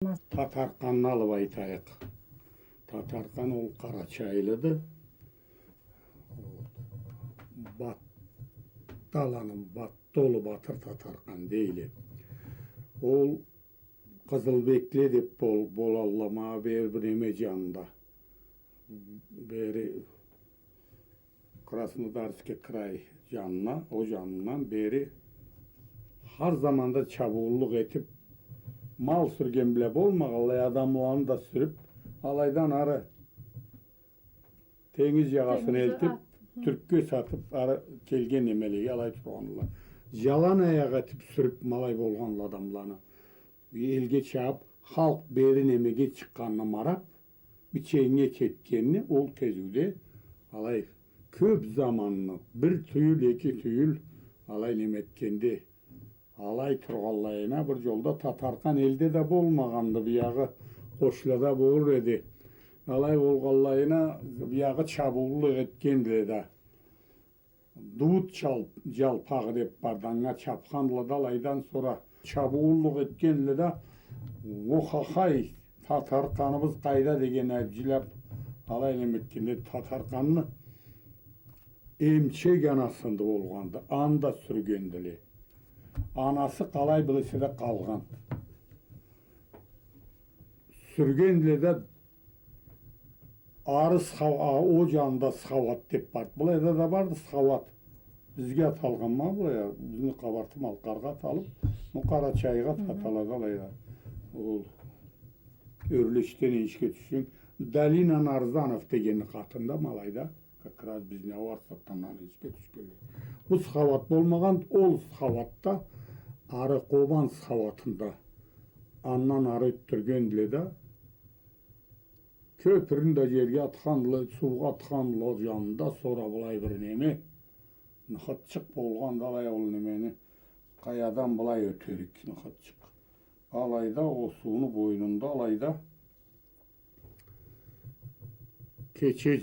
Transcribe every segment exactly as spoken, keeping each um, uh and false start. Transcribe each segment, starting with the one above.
Татаркъанны алып айтайыкъ. Татаркъан ол къарачайлыды. Батталаны, Баттолу Батыр Татаркъан дейле. Ол Къызылбекле деп бол-, болалла, ма бери бир неме жанында. Бери Краснодарский край жанына, ол жанындан бери хар заманда чабууллукъ этип, мал сюрген бла болмагъанлай, адамланы да сюрюп, алайдан ары тенгиз жагъасына элтип, Тюркге сатып, ары келген немелеге алай тургъанла. Жалан аякъ этип сюрюп, ма алай болгъанла адамланы. Элге чабып, халкъ бери немеге чыкъгъанына марап, биченнге кетгенни ол кезиуде алай кёп заманны, бир тюйюл, эки тюйюл алай неме этгенди. Алай тургъанлайына бир жолда Татаркъан элде да болмагъанды, биягъы къошлада болур эди. Алай болгъанлайына биягъы чабууллукъ этгендиле да. Дууд чал-, жалпагъы деп барды, анга чапхандыла да, алайдан сора чабууллукъ этгендиле да, охахай, Татаркъаныбыз къайда деген, жиляп, алай неме этгенде, Татаркъанны эмчек анасында болгъанды, аны да сюргендиле. Анасы къалай билесе да къалгъан. Сюргендиле да, ары Сха-, а, ол жанында Схауат деп барды. Былайда да барды Схауат. Бизге аталгъан ма былай, бизни Къабарты-Малкъаргъа аталып, бу Къарачайгъа аталады алайда. Ол Ёрлешден энишге тюшсенг, долина Нарзанов дегенни къатында ма алайда. Как раз бизни Ауар Саттандан энишге тюшгенлей. Бу Схауат болмагъан, ол Схауатда, ары Къобан Схауатында. Андан ары ётдюргендиле да, кёпюрню да жерге атхандыла, суугъа атхандыла ол жанында, сора былай бир неме. Ныхытчыкъ болгъанды алай ол немени. Къаядан былай ётерик ныхытчыкъ. Алайда ол сууну бойнунда алайда. Кече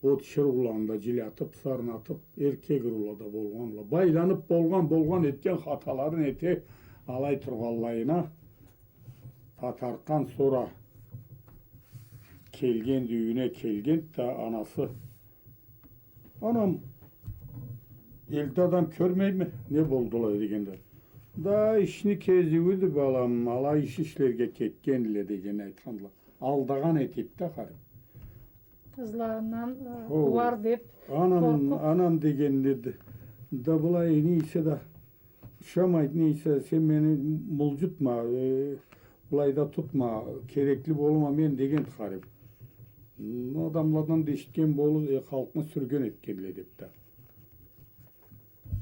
от шырыуланы да жилятып, сарнатып, эркек ырыула да болгъанла. Байланып болгъан, болгъан этген хаталарын эте, алай тургъанлайына Татаркъан сора келгенди, юйюне келгенди да анасы: «Анам, элде адам кёрмейме, не болдула?» — дегенде. «Да ишни кезиуюдю, балам, алай иш ишлерге кетгендиле», — деген айтхандыла. Алдагъан этип да, харип. Къызларындан, э, къууар деп, анам, къоркъуп. «Анам», — дегенди. Да былай, не эсе да, ушамайды, не эсе, сен мени мулжутма, э, былайда тутма, керекли болума мен, дегенди харип. Адамладан да эшитген болур, э, халкъны сюрген этгенле деп да.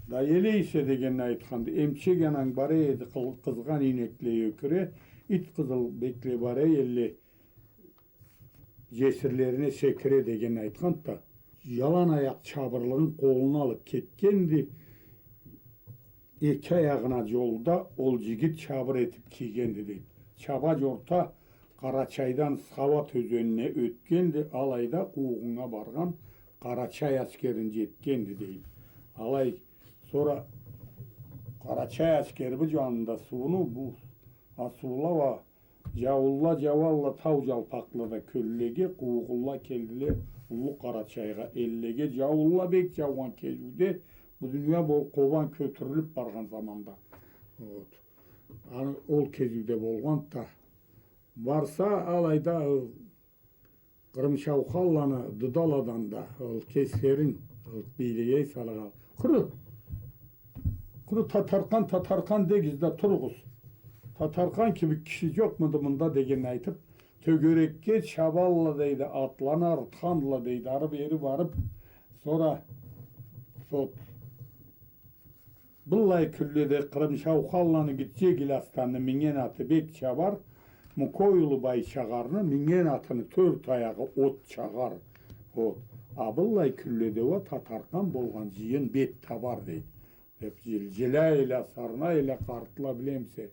Да эле эсе дегенни айтханды, эмчек ананг бара эди, къыл-, къызгъан ийнекле ёкюре, ит Къызылбекле бара элле, жесирлерине секире дегенни айтханды да, жалан аякъ чабырлыгъын къолуна алып кетгенди. Эки аягъына жолда ол жигит чабыр этип кийгенди, дейди. Чаба жорта Къарачайдан Схауат ёзенине ётгенди, алайда къуугъуннга баргъан къарачай аскерин жетгенди, дейди. Алай сора къарачай аскери бу жанында сууну, бу асыула уа жауунла жауалла тау жалпакълада кёллеге, къуугъунла келдиле Уллу Къарачайгъа, эллеге. Жауунла бек жаугъан кезиуде, бу дуния бол-, Къобан кётюрюлюп баргъан заманда. Вот. Аны ол кезиуде болгъанды да. Барса, алайда, ы, Къырымшаухалланы Дыдаладан да, ол кеслерин, ол бийлеге салгъан. Къуру, къуру Татаркъан, Татаркъан дегиз да туругъуз. Татаркъан кибик киши жокъмуду мында дегенни айтып, тёгерекге чабалла, дейди, атланы арытхандыла, дейди, ары-бери барып, сора, вот, быллай кюнледе Къырымшаухалланы Гитче Гиластанны минген аты бек чабар, Мукой улу Байчагъарны минген атыны тёрт аягъы от чагъар. Вот. А быллай кюнледе уа Татаркъан болгъан жыйын бет табар, дейди. Деп жыл-, жыла эйле, сарна эйле къартла, билемисе.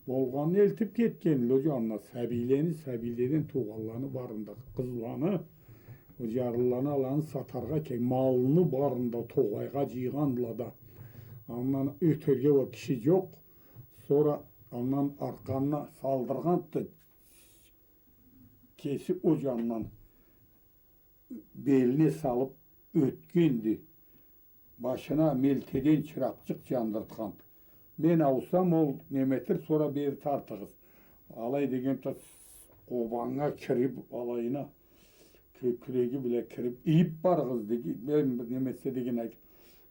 Болгъанны элтип кетгенле ол жанына, сабийлени, сабийледен туугъанланы барын да, къызланы, ол жарлыланы, аланы сатаргъа ке-, малны барын да тогъайгъа жыйгъандыла да. Андан ётерге уа киши жокъ. Сора Андан аркъанына салдыргъанды, кеси о джандан белине салып ётгенди. Башына мелтеден чыракъчыкъ джандыртханды. Мен ауусам, ол неметир, сора бери тартыгъыз. Алай дегенди, къобаннга кирип, алайына кю-, кюреги бла кирип, ийип барыгъыз, деди. Мен бир неметсе деген айтып,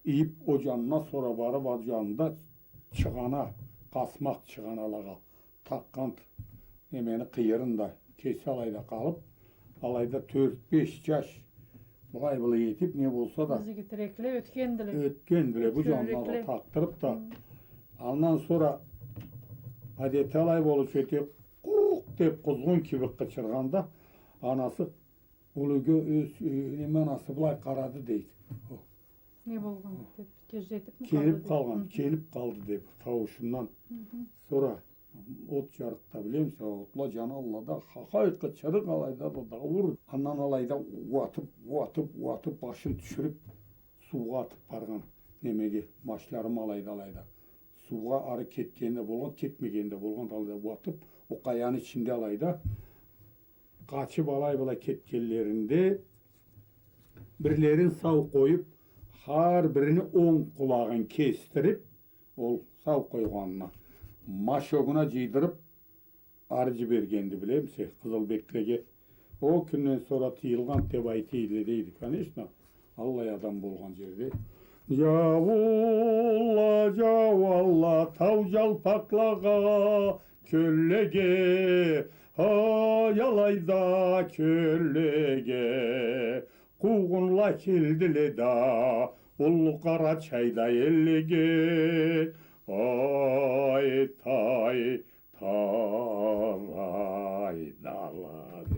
ийип, о джанына, сора барып, ол джанында чыгъана, къасмакъ чыгъаналагъа такъгъанды немени къыйырын да, кеси алайда къалып, алайда тёрт-беш джаш былай-былай этип, не болса да, зигитирекле ётгендиле. Ётгендиле, бу джанына да такъдырып да. Андан сора адети алай болуучу эди, къукъ деп къузгъун кибик къычыргъанда, анасы уллу ёз, э, неме, анасы былай къарады, дейди. Не болгъан деп, кеч джетипми къалды деп. Келип къалгъан, келип къалды деп, тауушундан. Сора от джарыкъ да, билемисе, отла джаналла да, хахай, къычырыкъ, алайда да дауур. Андан алайда уатып, уатып, уатып, башын тюшюрюп, суугъа атып баргъан немеге, машларым алайда, алайда. Суугъа ары кетгени да болгъан, кетмегени да болгъан, алайда уатып, о къаяны ичинде алайда. Къачып алай-былай кетгенлеринде, бирлерин сау къоюп, хар бирини онг къулагъын кесдирип, ол сау къойгъанына машогуна джыйдырып, ары джибергенди, билемисе, къызылбеклеге. Ол кюнден сора тыйылгъанды деп айта эдиле, дейди. Конечно, аллай адам болгъан джерде. Джаула, джаула, тау джалпакълагъа, кёллеге, ай, алайда кёллеге, къуугъунла келдиле да, уллу Къарачайда эллеге, ай, тай, тарай, дала, деп.